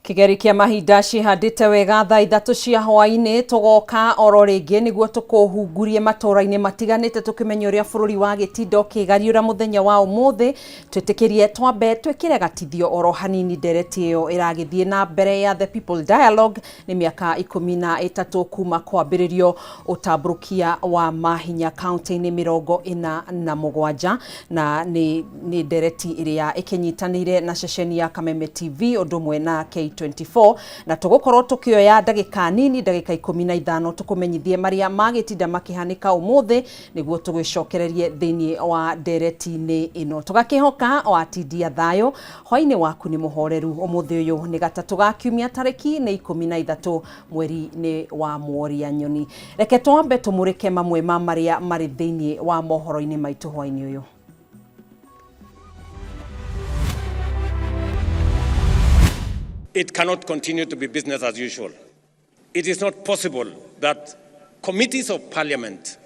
Kĩgeri kĩa mahinda cihandĩte wega thaa 3 cia hwaĩ-inĩ tũgoka oro rĩngĩ nĩguo tũkũhungurie matũũra-inĩ matiganĩte tũkĩmenya ũrĩa bũrũri wa gĩtindo kĩgariũra mũthenya wa ũmũthĩ. Twĩtĩkĩrie twambe twĩkĩre gatithio oro hanini ndereti ĩyo ĩragĩthiĩ na mbere ya The People Dialogue. Nĩ mĩaka 13 kuma kwambĩrĩrio ũtambũrũkia wa mahinya kaunti-inĩ 47 na nĩ ndereti ĩrĩa ĩkĩnyitanĩire na ceceni ya Kameme TV ũndũ ũmwe na K24, na tũgũkorwo tũkĩoya ndagĩka nini, ndagĩka 15, tũkũmenyithie marĩa magĩtinda makĩhanĩka ũmũthĩ nĩguo tũgĩcokererie thĩinĩ wa ndereti-inĩ ĩno. Tũgakĩhoka watindia thayũ, hwaĩ-inĩ waku nĩ mũhoreru. Ũmũthĩ ũyũ nĩ gatatũ ga kiumia, tarĩki nĩ 13 mweri nĩ wa Mworia Nyoni. Reke twambe tũmũrĩke mamwe ma marĩa marĩ thĩinĩ wa mohoro-inĩ maitũ hwaĩ-inĩ ũyũ. It cannot continue to be business as usual. It is not possible that committees of parliament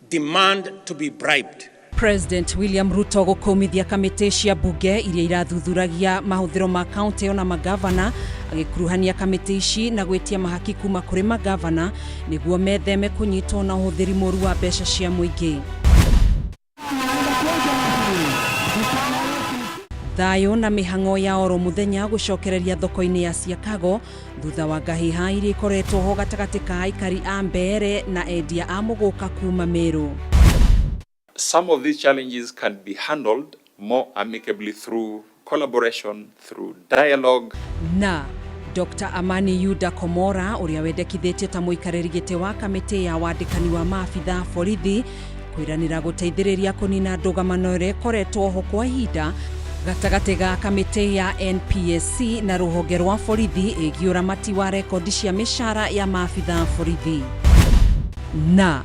demand to be bribed. President William Ruto gũkũmithia kamĩtĩ cia mbunge iria irathuthuragia mahũthĩro ma kaunti ona magavana, agĩkuruhania kamĩtĩ ici na gwĩtia mahaki kuma kũrĩ magavana nĩguo metheme kũnyitwo na ũhũthĩri mũru wa mbeca cia mũingĩ. Thayũ na mĩhang'o ya oro mũthenya gũcokereria thoko-inĩ ya Siakago thutha wa ngahĩha iria ikoretwo ho gatagatĩ ka aikari a Mbeere na endia a mũgũka kuma Meru. Some of these challenges can be handled more amicably through collaboration, through dialogue. Na Dr. Amani Yuda Komora ũrĩa wendekithĩtio ta mũikarĩri gĩtĩ wa kamĩtĩ ya wandĩkani wa maabitha borithi kwĩranĩra gũteithĩrĩria kũnina ndũgamano ĩrĩa ĩkoretwo ho kwa ihinda gatagatĩ ga kamĩtĩ ya NPSC na rũhonge rwa borithi ĩgiĩ ũramati wa rekondi cia mĩcara ya maabitha borithi. Na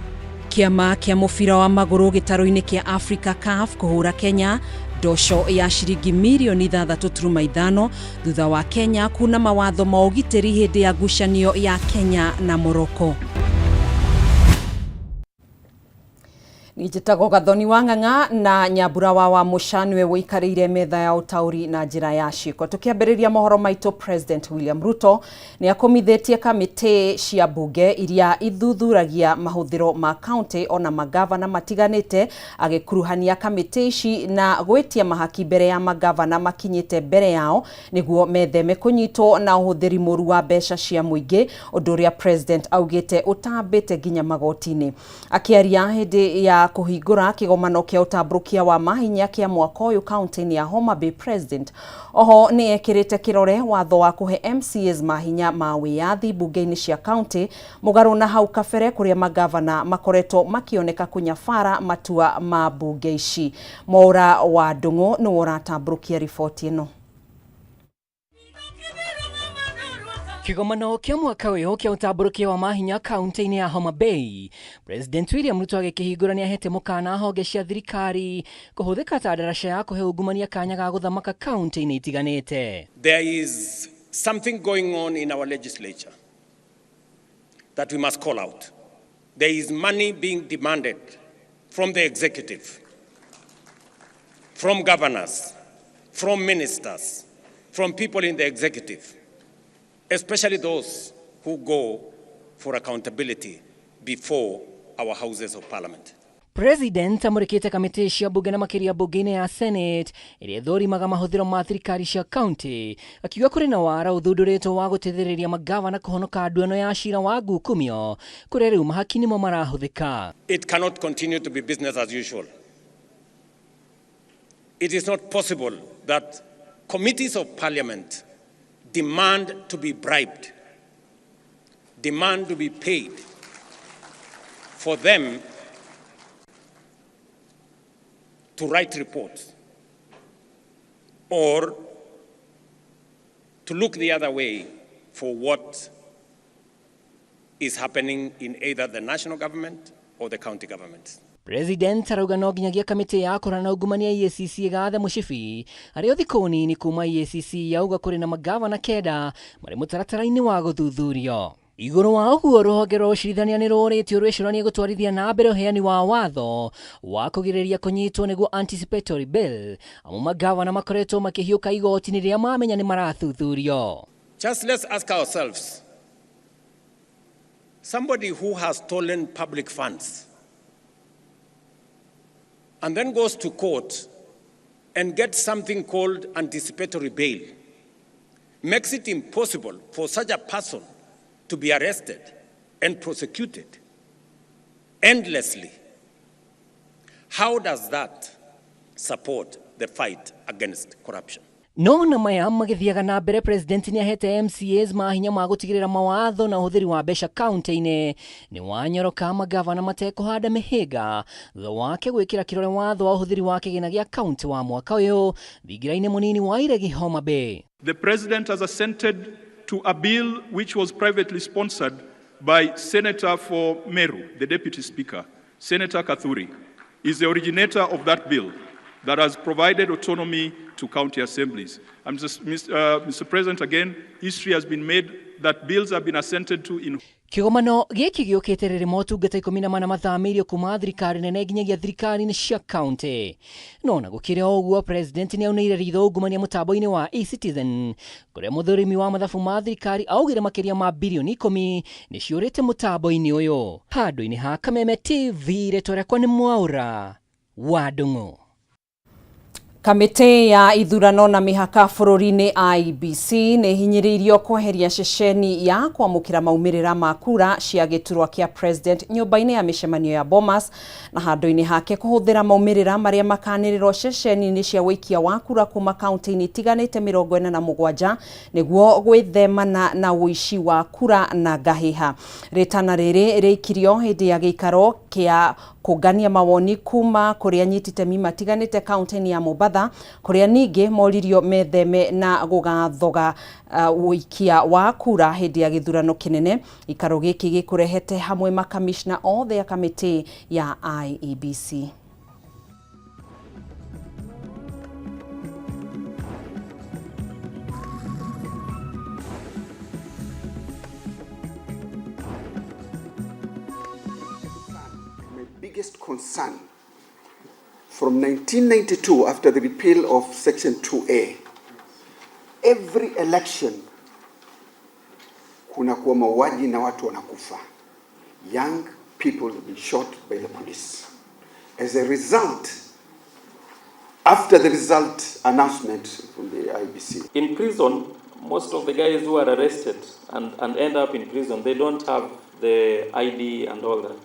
kĩama kĩa mũbira wa magũrũ gĩtarũ-inĩ kĩa Africa CAF kũhũra Kenya ndoco ya ciringi mirioni 6.5 thutha wa Kenya kuna mawatho ma ũgitĩri hĩndĩ ya ngucanio ya Kenya na Morocco. Njĩtagwo Gathoni wa Ng'ang'a na Nyambura wa Mũca nĩwe ũikarĩire metha ya ũtaũri na njĩra ya ciĩko. Tũkĩambĩrĩria mohoro maitũ, President William Ruto nĩ akũmithĩtie kamĩtĩ cia mbunge iria ithuthuragia mahũthĩro ma kaunti ona magavana matiganĩte, agĩkuruhania kamĩtĩ ici na gwĩtia mahaki mbere ya magavana makinyĩte mbere yao nĩguo metheme kũnyitwo na ũhũthĩri mũru wa mbeca cia mũingĩ, ũndũ ũrĩa President augĩte ũtambĩte nginya magoti-inĩ. Akĩaria hĩndĩ ya kũhingũra kĩgomano kĩa ũtambũrũkia wa mahinya kĩa mwaka ũyũ kaunti-inĩ ya Homa Bay, President oho nĩ ekĩrĩte kĩrore watho wa kũhe MCAs mahinya ma wĩyathi mbunge-inĩ cia kaunti, mũgarũ na hau kabere kũrĩa magavana makoretwo makĩoneka kũnyabara matua ma mbunge ici. Mwaũra wa Ndung'u nĩwe ũratambũrũkia riboti ĩno. Kĩgomano kĩa mwaka ũyũ kĩa ũtambũrũkia wa mahinya kaunti-inĩ ya Homa Bay, President William Ruto agĩkĩhingũra nĩahete mũkana honge cia thirikari kũhũthĩka ta ndaraca ya kũhe ungumania kanya ga gũthamaka kaunti-inĩ itiganĩte. There is something going on in our legislature that we must call out. There is money being demanded from the executive, from governors, from ministers, from people in the executive, especially those who go for accountability before our houses of parliament. President amũrĩkĩte kamĩtĩ cia mbunge na makĩria mbunge-inĩ ya Senate ĩrĩa ĩthũrimaga mahũthĩro ma thirikari cia kaunti, akiuga kũrĩ na wara ũthundũrĩtwo wa gũteithĩrĩria magavana kũhonoka nduano ya cira wa ngukumio kũrĩa rĩu mahaki nĩmo marahũthĩka. It cannot continue to be business as usual. It is not possible that committees of parliament demand to be bribed, demand to be paid for them to write reports or to look the other way for what is happening in either the national government or the county governments. President arauga no nginyagia kamĩtĩ ya kũrana na ungumania EACC ĩgathe mũcibi arĩ o thikũ nini kuma EACC yauga kũrĩ na magavana 9 marĩ mũtaratara-inĩ wa gũthuthurio. Igũrũ wa ũguo rũhonge rwa ũcirithania nĩ rũrĩtio rwĩcũranie gũtwarithia na mbere ũheani wa watho wa kũgirĩrĩria kũnyitwo nĩguo anticipatory bail, amu magavana makoretwo makĩhiũka igoti-inĩ rĩrĩa mamenya nĩ marathuthurio. Just let's ask ourselves, somebody who has stolen public funds and then goes to court and gets something called anticipatory bail, makes it impossible for such a person to be arrested and prosecuted endlessly. How does that support the fight against corruption? No na maya magĩthiaga na mbere, president nĩ ahete MCAs mahinya ma gũtigĩrĩra mawatho na ũhũthĩri wa mbeca kaunti-inĩ nĩ wanyoroka magavana matekũhanda mĩhĩnga thutha wake gwĩkĩra kĩrore watho wa ũhũthĩri wa kĩgĩna gĩa kaunti wa mwaka ũyũ thingira-inĩ mũnini wa Iregi Homa Bay. The president has assented to a bill which was privately sponsored by Senator for Meru, the Deputy Speaker, Senator Kathuri, is the originator of that bill that has provided autonomy to county assemblies. And Mr. President, again, history has been made that bills have been assented to in Kĩgomano gĩkĩ gĩũkĩte rĩrĩ motungata 14 mathamĩirio kuma thirikari nene nginyagia thirikari-inĩ cia kaunti. No na gũkĩrĩ o ũguo, president nĩ aunĩire ritho ungumania mũtambo-inĩ wa eCitizen kũrĩa mũthũrimi wa mathabu ma thirikari augire makĩria ma birioni 10 nĩ ciũrĩte mũtambo-inĩ ũyũ. Handũ-inĩ ha Kameme TV, rĩtwa rĩakwa nĩ Mwaũra wa Ndung'u. Kamĩtĩ ya ithurano na mĩhaka bũrũri-inĩ IEBC nĩ hinyĩrĩirio kweheria ceceni ya kwamũkĩra maumĩrĩra ma kura cia gĩturwa kĩa president nyũmba-inĩ ya mĩcemanio ya Bomas na handũ-inĩ hake kũhũthĩra maumĩrĩra marĩa makanĩrĩrwo ceceni-inĩ cia wũikia wa kura kuma kaunti-inĩ itiganĩte 47 nĩguo gwĩthemana na ũici wa kura na ngahĩha. Rĩtana rĩrĩ rĩikirio hĩndĩ ya gĩikaro kĩa kũngania mawoni kuma kũrĩ anyiti itemi matiganĩte kaunti-inĩ ya Mombatha kũrĩa ningĩ moririo metheme na gũgathoga ũikia wa kura hĩndĩ ya gĩthurano kĩnene. Gĩikaro gĩkĩ gĩkũrehete hamwe makamishna othe a kamĩtĩ ya IEBC. Biggest concern from 1992, after the repeal of Section 2A, every election kuna kuwa mauaji na watu wanakufa. Young people have been shot by the police. As a result, after the result announcement from the IEBC. In prison, most of the guys who are arrested and end up in prison, they don't have the ID and all that.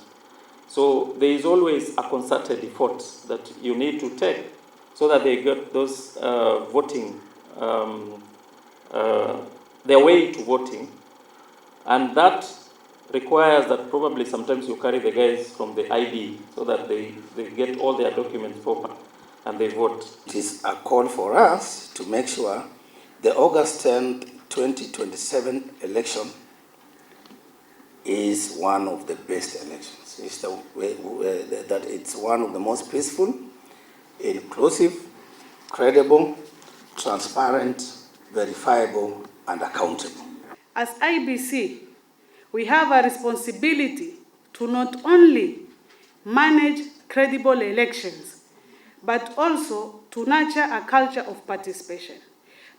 So there is always a concerted effort that you need to take so that they get those voting, their way to voting. And that requires that probably sometimes you carry the guys from the ID so that they get all their documents proper and they vote. It is a call for us to make sure the August 10th, 2027 election is one of the best elections. It's the way, that it's one of the most peaceful, inclusive, credible, transparent, verifiable, and accountable. As IEBC, we have a responsibility to not only manage credible elections, but also to nurture a culture of participation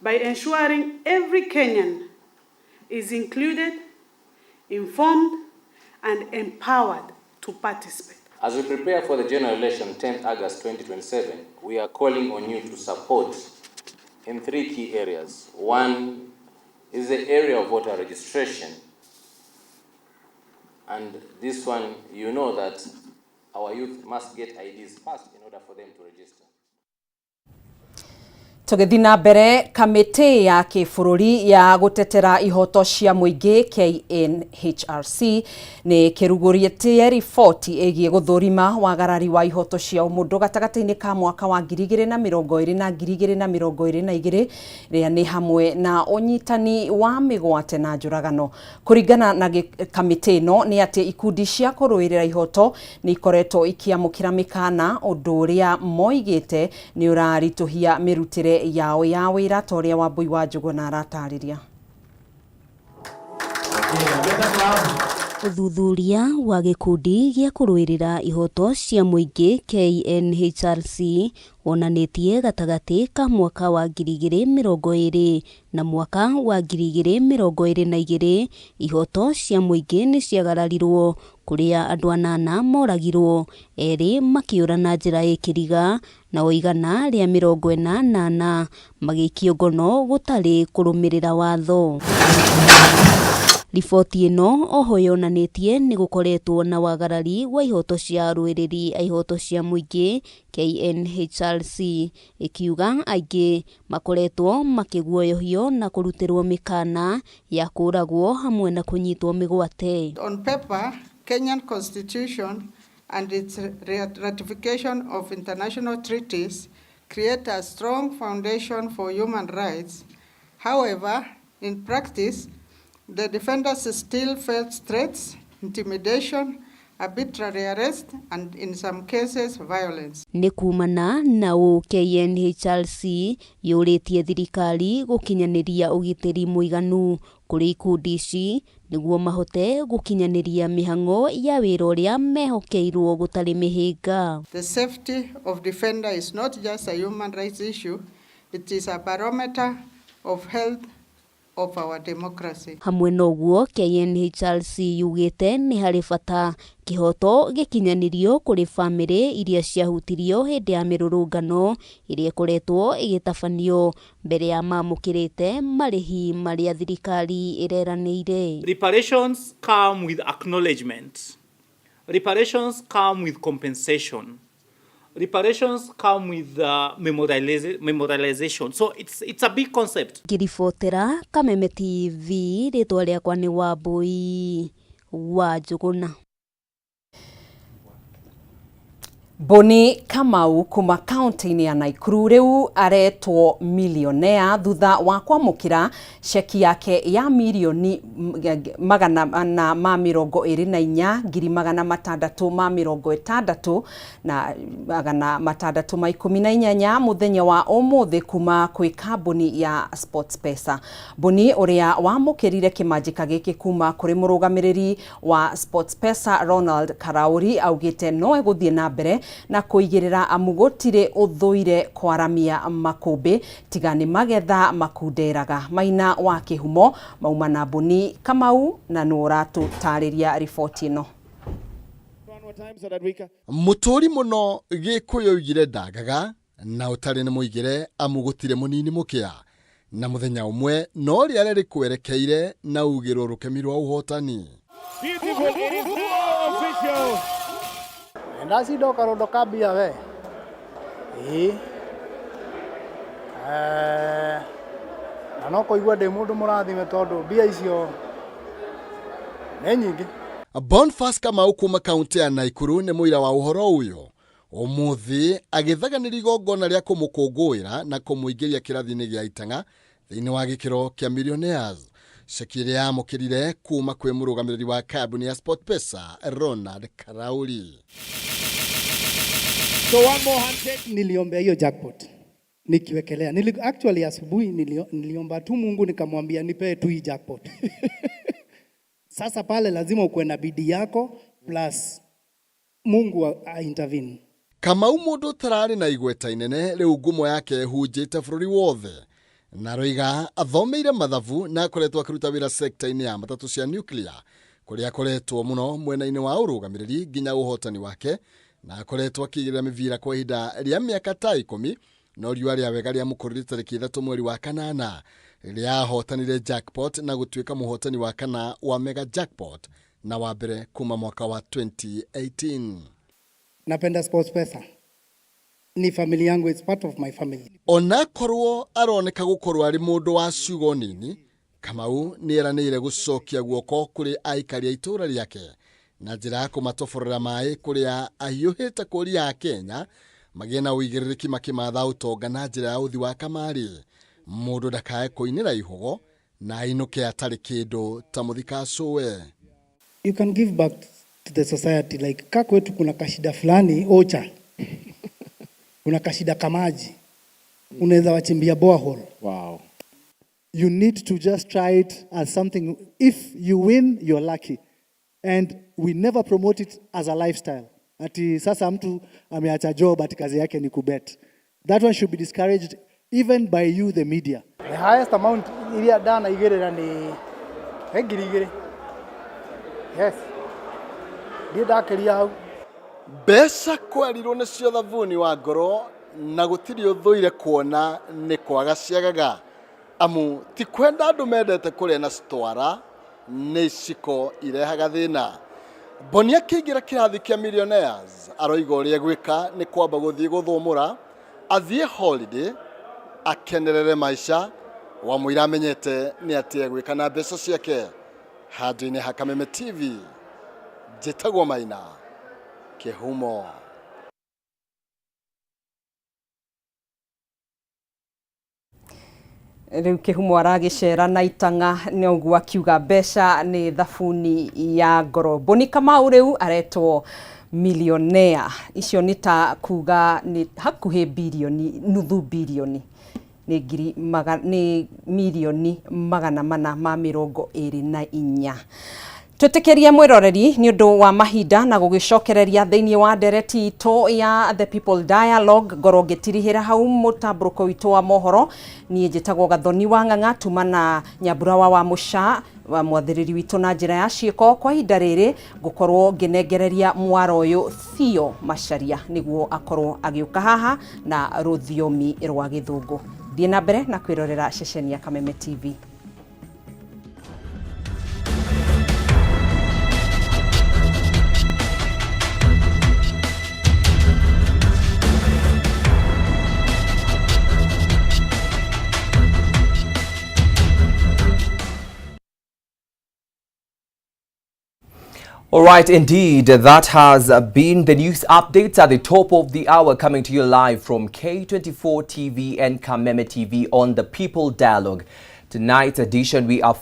by ensuring every Kenyan is included, informed, and empowered to participate. As we prepare for the general election, 10th August 2027, we are calling on you to support in three key areas. One is the area of voter registration. And this one, you know that our youth must get IDs first in order for them to register. Tũgĩthiĩ na mbere, kamĩtĩ ya kĩbũrũri ya gũtetera ihoto cia mũingĩ KNHRC nĩ kĩrugũrĩtie riboti ĩgiĩ gũthũrima wagarari wa ihoto cia ũmũndũ gatagatĩ-inĩ ka mwaka wa 2020 na 2022 ĩrĩa nĩ hamwe na ũnyitani wa mĩgwate na njũragano. Kũringana na kamĩtĩ ĩno nĩ atĩ ikundi cia kũrũĩrĩra ihoto nĩ ikoretwo ikĩamũkĩra mĩkana, ũndũ ũrĩa moigĩte nĩ ũraritũhia mĩrutĩre yao ya wĩra ta ũrĩa Wambui wa Njũgũna aratarĩria. Ũthuthuria wa gĩkundi gĩa kũrũĩrĩra ihoto cia mũingĩ KNHRC wonanĩtie gatagatĩ ka mwaka wa 2020 na mwaka wa 2022 ihoto cia mũingĩ nĩ ciagararirwo kũrĩa andũ anana moragirwo, erĩ makĩũra na njĩra ĩ kĩriga nao 144 magĩikio ngono gũtarĩ kũrũmĩrĩra watho. Riboti ĩno oho yonanĩtie nĩ gũkoretwo na wagarari wa ihoto cia arũĩrĩri a ihoto cia mũingĩ KNHRC ĩkiuga aingĩ makoretwo makĩguoyohio na kũrutĩrwo mĩkana ya kũragwo hamwe na kũnyitwo mĩgwate. On paper, Kenyan constitution and its ratification of international treaties create a strong foundation for human rights. However, in practice, the defenders still face threats, intimidation, arbitrary arrest, and in some cases, violence. Nĩ kumana na ũũ KNHRC yũrĩtie thirikari gũkinyanĩria ũgitĩri mũiganu kũrĩ ikundi ici nĩguo mahote gũkinyanĩria mĩhang'o ya wĩra ũrĩa mehokeirwo gũtarĩ mĩhĩnga. The safety of defender is not just a human rights issue, it is a barometer of health of our democracy. Hamwe na ũguo KNHRC yugĩte nĩ harĩ bata kĩhoto gĩkinyanĩrio kũrĩ bamĩrĩ iria ciahutirio hĩndĩ ya mĩrũrũngano ĩrĩa ĩkoretwo ĩgĩtabanio mbere ya mamũkĩrĩte marĩhi marĩa thirikari ĩreranĩire. Reparations come with acknowledgement. Reparations come with compensation. Reparations come with memorialization. So it's a big concept. Ngĩribotera Kameme TV, rĩtwa rĩakwa nĩ Wambui wa Njũgũna. Boni Kamau kuma kaunti-inĩ ya Nakuru rĩu aretwo millionaire thutha wa kwamũkĩra ceki yake ya mirioni 424,618 na 618 mũthenya wa ũmũthĩ kuma kwĩ kambuni ya SportPesa. Boni ũrĩa wamũkĩrire kĩmanjĩka gĩkĩ kuma kũrĩ mũrũgamĩrĩri wa SportPesa Ronald Karauri augĩte no egũthiĩ na mbere na kũigĩrĩra amu gũtirĩ ũthũire kwaramia makũmbĩ tiga nĩ magetha makunderaga. Maina wa Kĩhumo mauma na Boni Kamau na nũ ũratũtarĩria riboti ĩno. Mũtũri mũno Gĩkũyũ oigire ndagaga na ũtarĩ nĩ mũigĩre amu gũtirĩ mũnini mũkĩa na mũthenya ũmwe no rĩare rĩkwerekeire na ugĩrwo rũkemi rwa ũhotani. Beautiful, it is now official. Ndacinda karondo ka mbia we. Ĩĩ. Na no kũigua ndĩ mũndũ mũrathime tondũ mbia icio nĩ nyingĩ. Boniface Kamau kuma kaunti ya Nakuru nĩ mũira wa ũhoro ũyũ. Ũmũthĩ agĩthaganĩria igongona rĩa kũmũkũngũĩra na kũmũingĩria kĩrathi-inĩ gĩa itang'a thĩinĩ wa gĩkĩro kĩa millionaires. Ceki ĩrĩa yamũkĩrire kuma kwĩ mũrũgamĩrĩri wa kambuni ya SportPesa Ronald Karauri. So one more handshake. Niliombea hiyo jackpot nikiwekelea. Actually asubuhi niliomba tu Mungu nikamwambia nipe tu hii jackpot. Sasa pale lazima ukuwe na bidii yako plus Mungu a intervene. Kamau mũndũ ũtararĩ na igweta inene rĩu ngumo yake ĩhunjĩte bũrũri wothe. Na roiga athomeire mathabu na akoretwo akĩruta wĩra sekta-inĩ ya matatũ cia nuclear kũrĩa akoretwo mũno mwena-inĩ wa ũrũgamĩrĩri nginya ũhotani wake na akoretwo akĩigĩrĩra mĩbira kwa ihinda rĩa mĩaka ta 10 no riũa rĩa wega rĩamũkũrire tarĩki 3 mweri wa kanana rĩrĩa ahotanire jackpot na gũtuĩka mũhotani wa kana wa mega jackpot na wa mbere kuma mwaka wa 2018. Napenda SportPesa. Ni familia yangu, it's part of my family. Onakorwo aroneka gũkorwo arĩ mũndũ wa ciugo nini, Kamau nĩ eranĩire gũcokia guoko kũrĩ aikari a itũũra rĩake na njĩra ya kũmatoborera maĩ kũrĩa ahiũhĩte kũria a Kenya magĩe na ũigĩrĩrĩki makĩmatha ũtonga na njĩra ya ũthi wa kamarĩ. Mũndũ ndakae kũinĩra ihogo na ainũke atarĩ kĩndũ ta mũthikacũwe. You can give back to the society, like ka kwetu kuna kashida fulani ocha. Kuna kashida kamaji. Unaweza wachimbia borehole. Wow. You need to just try it as something. If you win, you're lucky. And we never promote it as a lifestyle. Ati sasa mtu ameacha job ati kazi yake ni kubet. That one should be discouraged even by you, the media. The highest amount iria ndanaigĩrĩra nĩ 2,000. Yes. Ndirĩ ndakĩria hau. Mbeca kwerirwo nĩcio thabuni wa ngoro na gũtirĩ ũthũire kuona nĩ kwaga ciagaga amu ti kwenda andũ mendete kũrĩa na citwara nĩ iciko irehaga thĩna. Boni akĩingĩra kĩrathi kĩa millionaires aroiga ũrĩa egwĩka nĩ kwamba gũthiĩ gũthũmũra athiĩ holiday akenerere maica wa mũira amenyete nĩ atĩ egwĩka na mbeca ciake. Handũ-inĩ ha Kameme TV njĩtagwo Maina Kĩhumo. Rĩu Kĩhumo aragĩcera na itang'a nĩ ũguo akiuga mbeca nĩ thabuni ya ngoro. Boni Kamau rĩu aretwo millionaire. Icio nĩ ta kuga nĩ hakuhĩ bilioni, nuthu bilioni nĩ ngiri maga, nĩ mirioni 424. Twĩtĩkĩrie mwĩroreri nĩ ũndũ wa mahinda na gũgĩcokereria thĩinĩ wa ndereti itũ ya The People Dialogue ngorwo ngĩtirihĩra hau mũtambũrũko witũ wa mohoro. Niĩ njĩtagwo Gathoni wa Ng'ang'a tuma na Nyambura wa Mũca wa mwathĩrĩri witũ na njĩra ya ciĩko. Kwa ihinda rĩrĩ ngũkorwo ngĩnengereria mwaro ũyũ Theo Macharia nĩguo akorwo agĩũka haha na rũthiomi rwa Gĩthũngũ. Thiĩ na mbere na kwĩrorera ceceni ya Kameme TV. All right, indeed, that has been the news updates at the top of the hour, coming to you live from K24 TV and Kameme TV on the People Dialogue. Tonight's edition, we are